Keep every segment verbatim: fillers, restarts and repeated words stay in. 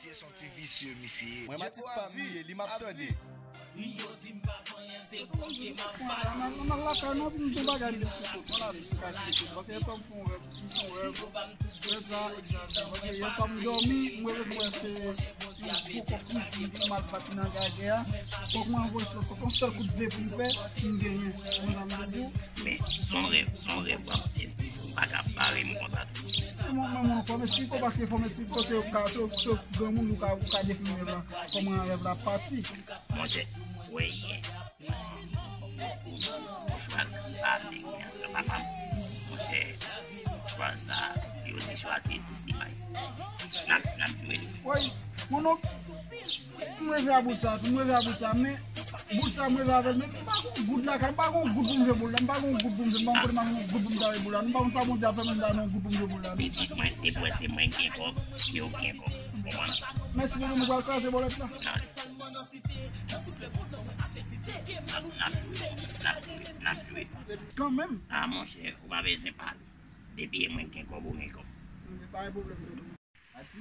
Se yon ti visye misye ye. Mwen Matis pa m li ye, li m ap tande. Nan, nan, nan lakay nou, nou gen bagay nou eksplike. Mwen la, nou ka eksplike. Paske yè swa m fè yon rèv, m fè yon rèv. Rèv la egzajere. Paske yè swa m dòmi, m reve m wè se yon gwo kòk rouj ki mal bat nan gagè a. Fòk mwen anvoye sou fòk yon sèl kout ze pou m fè, pou m genyen. Mwen la m di w. Men, se yon rèv, se yon rèv, w ap eksplike. M pa ka bare m konsa tou. Mwen, mwen, mwen, fò m eksplike w, paske fò m eksplike w, se w ka, se w, se w granmoun, ou ka, ou ka defini rèv la. Kòman rèv la pati. Monchè, wè yè. Mouchwa k pa vle gen antre papa m. Monchè, chwa sa, yo di chwa se dis li bay. N ap, n ap jwe li. Woy, mon onk, m reve a boul sa, tou, m reve a boul sa, men boul sa, m reve avè l, men m pa gon goud lakay, m pa gon goud pou m jwe boul la, m pa gon goud pou m jwe, m pa gon kote m ap jwenn goud pou m jare boul la, m pa konn sa Bondye ap fè, men m pa gon goud pou m jwe boul la. Pitit mwen, depi w wè se mwen k gen kòb, se w k gen kòb. Ou konprann? Mèsi, mèsi, nou pral kraze bòlèt la. N ap, n ap jwe, n ap jwe, n ap jwe. Kanmenm. Ah, monchè, ou pa bezwen pale. Depi e mwen k gen kòb, ou gen kòb. Ok, pa gen pwoblèm, tonton. Ati,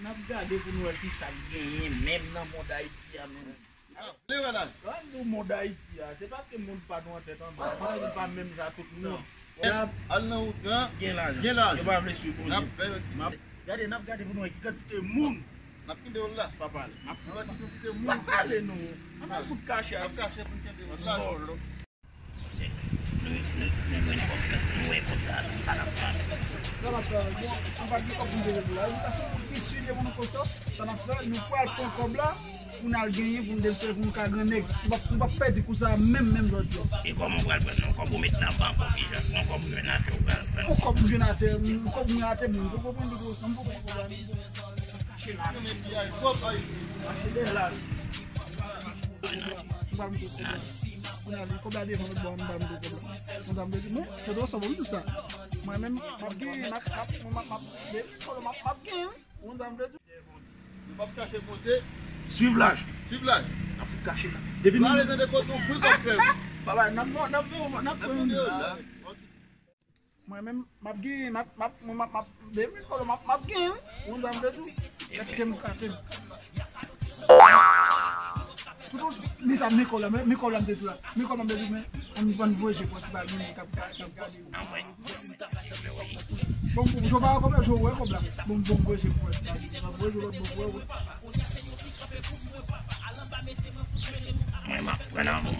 n ap gade pou n wè kisa k genyen menm nan mond Ayiti a menm. Ah, vle wè la. An nou mond Ayiti a, se paske mond pa nou an tèt anba, nou pa menm jan tout moun. Al nan wout lan, gen lajan. Gen lajan. Yo pa vle swiv Bondye. N ap fè. M ap gade, n ap gade pou nou wè ki kantite moun. N ap kenbe w la. Pa pale. N ap fè. N ap wè ki kantite moun. Pa pale non. Ann al fout kache a. N ap kache pou n kenbe w la. Bòlò. Nou, nou, nou jwenn kòb sa, nou wè kòb sa, sa n ap fè. Sa n ap fè, bon, nou pa t gen kòb pou n te jwe la. Edikasyon pou n swiv pou nou kosto, sa n ap fè, nou pral pran kòb la, pou n al genyen, pou n demontre, pou n ka gran nèg. Nou p ap, nou p ap pèdi kou sa a, menm, menm jodi a. E kòman w pral pran yon kòb ou met nan bank ou, kijan? Yon kòb ou jwenn atè ou pral pran? Yon kòb m jwenn atè, yon kòb mwen atè, mwen, m poko pran li tou, m poko pran kòb la. Kache la. Kache dèyè la. M pa m tou kòb la. Kounye a, li kòb la devan lòt bò a, m pa m tou kòb la. Konn sa m vle di, mwen, Pedro, sa bon, m di sa. Mwen menm, m ap genyen, m ap, m ap, m ap, m ap, m ap, m ap, m ap genyen, wi. Konn sa m vle di. Nou p ap chache Bondye. Swiv laj. Swiv laj. N ap fout kache la. Depi nou ale tande kote yon bri k ap fè. Babay, n ap, n ap, n ap, n ap, n ap, n ap, Mwen menm, m ap genyen, m ap, m ap, m ap, m ap, depi kòlò, m ap, m ap genyen, wi. Ou konn sa m vle di w? Epi m kate m. Tout, men sa, men kòb la, men, men kòb la m te di w la. Men kòb la m te di w, men, ann, ann voye je pwensipal moun ki ap, ki ap gade w. Bon, bon, je pa wè kòb la, je wè kòb la. Bon, bon, voye je pwensipal. M ap voye je lòt bò pou wè, wè. Mwen, m ap pran nan bon.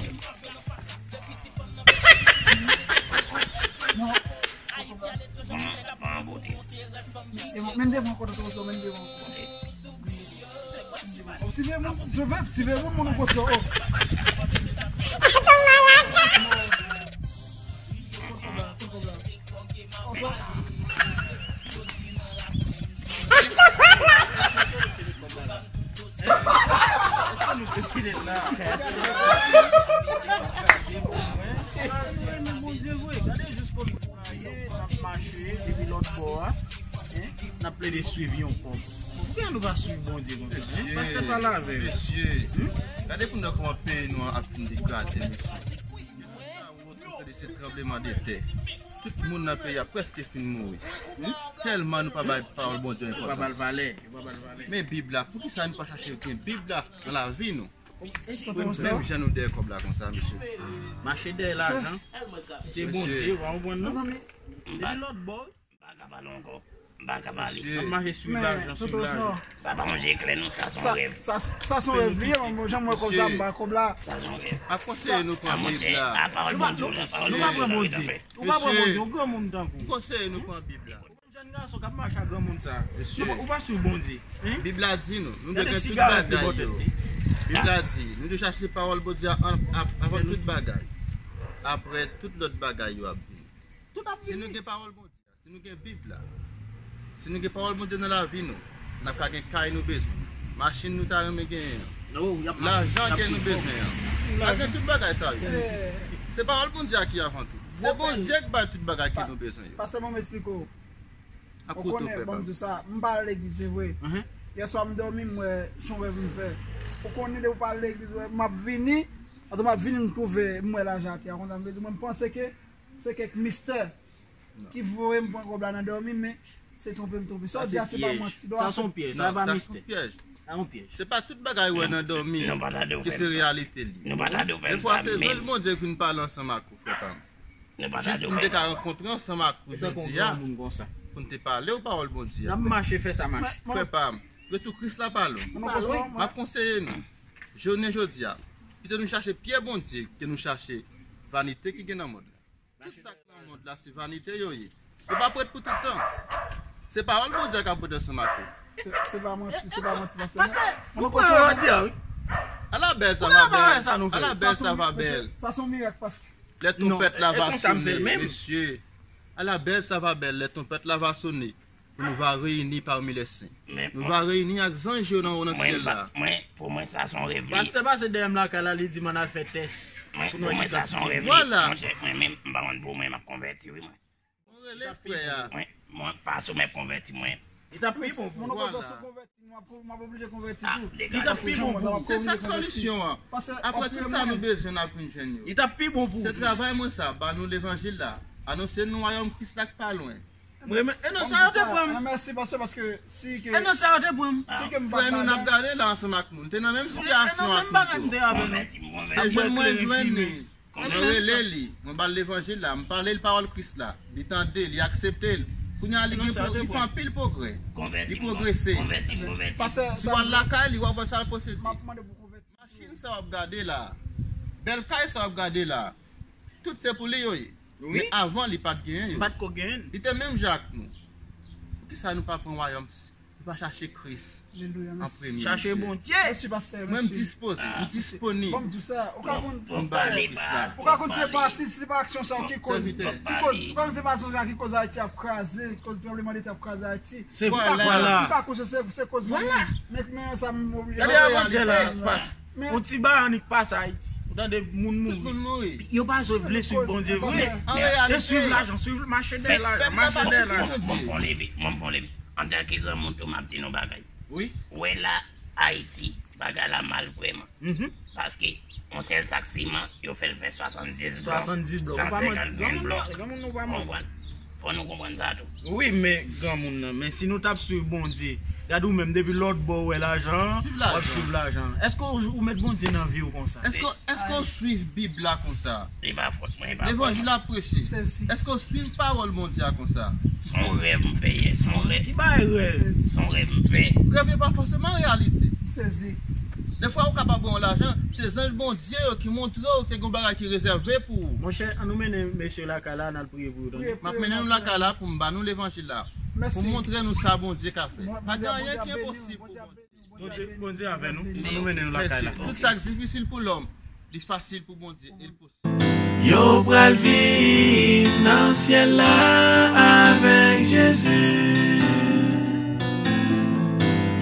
Non. Bon, bon, bon. Men devan kote, kote, men devan. O, si vye moun, si vye, si vye moun, moun ou kote, o. Èske nou te kile la? Bondye vre, gade jis kote nou ye, n ap mache depi lòt bò a, n ap plede swiv yon kòb. Poukisa nou pa swiv Bondye konsa? Pastè, pale avè m. Mesye, gade pou n wè kòman peyi nou an ap fin degrade, mesye. Depi sa wont, nou tande se tranbleman de tè. Tout moun nan peyi a prèske fin mouri. Tèlman nou pa bay pawòl Bondye enpòtans. Yo pa ba l valè, yo pa ba l valè. Men Bib la, poukisa nou pa chache gen Bib la nan lavi nou? Pou n menm jan nou dèyè kòb la konsa, mesye. Mache dèyè lajan. Te Bondye, w pa konprann non? Depi lòt bò. M pa ka pale ankò. M pa ka pale. Mesye. N ap mache swiv lajan, swiv lajan. Sa pa yon je klè non, sa se yon rèv. Sa, sa se yon rèv li ye, mwen, jan m wè kòb sa, m pa kòb la. Sa se yon rèv. M ap konseye nou pran Bib la. A, pawòl Bondye w la, pawòl Bondye w la, nou pa pran Bondye. Ou pa pran Bondye, yon granmoun tankou w. M konseye nou pran Bib la. Jèn gason k ap mache ak granmoun sa. Mesye. Ou pa, ou pa swiv Bondye. Bib la di nou, nou dwe gen tout bagay yo. Bib la di, nou dwe chache pawòl Bondye a an, an, avan tout bagay. Aprè, tout lòt bagay yo ap vini. Si nou gen pawòl Bondye, si nou gen Bib la, si nou gen pawòl Bondye nan lavi nou, n ap ka gen kay nou bezwen, machin nou ta renmen genyen an, lajan ke nou bezwen an. N ap gen tout bagay sa yo. Se pawòl Bondye a ki avan tout. Se Bondye k bay tout bagay ke nou bezwen yo. Pastè, ban m eksplike w. Ou konnen, ban m di w sa, m pa al legliz, se vre. Yèswa m dòmi, m wè se yon rèv m fè. Ou konnen depi w pa al legliz, wè, m ap vini, antan m ap vini, m twouve, m wè lajan atè a, konn sa m vle di, mwen m panse ke se kèk mistè ki voye m pran kòb la nan dòmi, men Se twonpe m twonpe. Sa w di a se pa manti. Sa se yon pyèj. Sa pa mistè. Sa se yon pyèj. Sa yon pyèj. Se pa tout bagay ou wè nan dòmi ki se reyalite li. Defwa se zanj Bondye ki vin pale ansanm ak ou, frè pa m. Jis pou n te ka rankontre ansanm ak ou jodi a, pou n te pale w pawòl Bondye a. N ap mache fè sa mache. Frè pa m, retou Kris la pale w. M ap konseye nou, jounen jodi a, kite nou chache pyè Bondye ke nou chache vanite ki gen nan mond la. Tout sa k nan mond la se vanite yo ye. Yo pa pou ret pou tout tan. Se pawòl Bondye a k ap ret ansanm ak ou. Se pa manti, se pa manti, pastè. Pastè, nou pran yo jodi a, wi. Ala bèl sa va bèl. Ala bèl sa va bèl. Sa se yon mirak, pastè. Lè twonpèt la va sone, mesye. Ala bèl sa va bèl, lè twonpèt la va sone, pou nou va reyini pami lè sen. Nou va reyini ak zanj yo nan wo nan syèl la. Mwen, pou mwen, sa se yon revli. Pastè pase dèyè m lakay la, li di m ann al fè tès. Mwen, pou mwen, sa se yon revli. Vwala. Monchè, mwen menm, m pa konn pou mwen, m ap konvèti, wi, mwen. Mwen rele frè a. Mwen, mwen, pase w mèt konvèti mwen. Li t ap pi bon pou ou. Vwala. M ap oblije konvèti tou. Li t ap pi bon pou ou. Se sa k solisyon an. Apre tout sa nou bezwen n ap vin jwenn yo. Li t ap pi bon pou ou. Se travay mwen sa, ba nou levanjil la. Anonse nou wayòm Kris la k pa lwen. Mwen renmen, e nan sa yo te pran m. Mèsi, pastè, paske si ke... E nan sa yo te pran m. Frè nou n ap gade la ansanm ak nou. N te nan menm sitiyasyon ak nou tou. Se jwenn mwen jwenn li. Mwen rele li, mwen ba l levanjil la, m pale l pawòl Kris la. Li tande, li aksepte l. Kounye a li gen pro-, li fè anpil pwogrè. Li pwogrese. Si w al lakay li, w ap wè sa l posede. Machin sa w ap gade la, bèl kay sa w ap gade la, tout se pou li yo ye. Men avan li pa t genyen yo. Li te menm jan ak nou. Poukisa nou pa pran wayòm, nou pa chache Kris an premye? Chache Bondye. Mwen m dispoze, m disponib. Pou m ba Kris la. Ou ka konn se pa, si se pa aksyon sa ki koz, ki koz, ou ka konn se pa aksyon sa ki koz Ayiti ap kraze, koz tranblemanntè ap kraze Ayiti. Se vwala. Ou ka kouche, se, se koz mwen menm. Men, men sa m oblije. Gade avantyè la, pas. Yon ti bay annik pase Ayiti. Ou tande moun mouri. Yo pa vle swiv Bondye vre. Yo swiv lajan, swiv, mache dèyè lajan, mache dèyè lajan. Mwen fon leve, mwen fon leve. Antanke granmoun tou, m ap di nou bagay. Wi. Ou wè la, Ayiti, bagay la mal vrèman. Paske yon sèl sak siman, yo fè l fè swasanndiz blòk, san senkant grenn blòk. Konprann? Fò nou konprann sa tou. Wi, men granmoun nan, men si nou t ap swiv Bondye, gade ou menm, depi lòt bò ou wè lajan an, w ap swiv lajan an. Èske ou, ou met Bondye nan vi w konsa? Èske, èske w swiv Bib la konsa? E pa fòt mwen, e pa fòt mwen. Levanjil ap preche. Èske w swiv pawòl Bondye a konsa? Se yon rèv m fè yè, se yon rèv. Ki bay rèv? Se yon rèv m fè. Rèv yo pa fòseman reyalite. Defwa ou kapab wè yon lajan, se zanj Bondye yo ki montre w te gen yon bagay ki rezève pou ou. Monchè, ann nou mennen mesye lakay la, n al priye pou yo, tande. M ap mennen nou lakay la pou m ba nou levanjil la. Pou montre nou sa Bondye ka fè. Pa gen anyen ki enposib pou Bondye. Bondye, Bondye avè nou. Ann nou mennen nou lakay la. Tout sa k difisil pou lòm, li fasil pou Bondye e l posib. Yo pral viv nan syèl la avèk Jezi.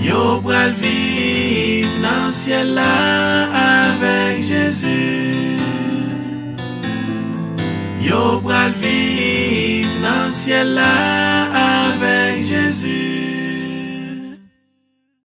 Yo pral viv nan syèl la avèk Jezi. Yo pral viv nan syèl la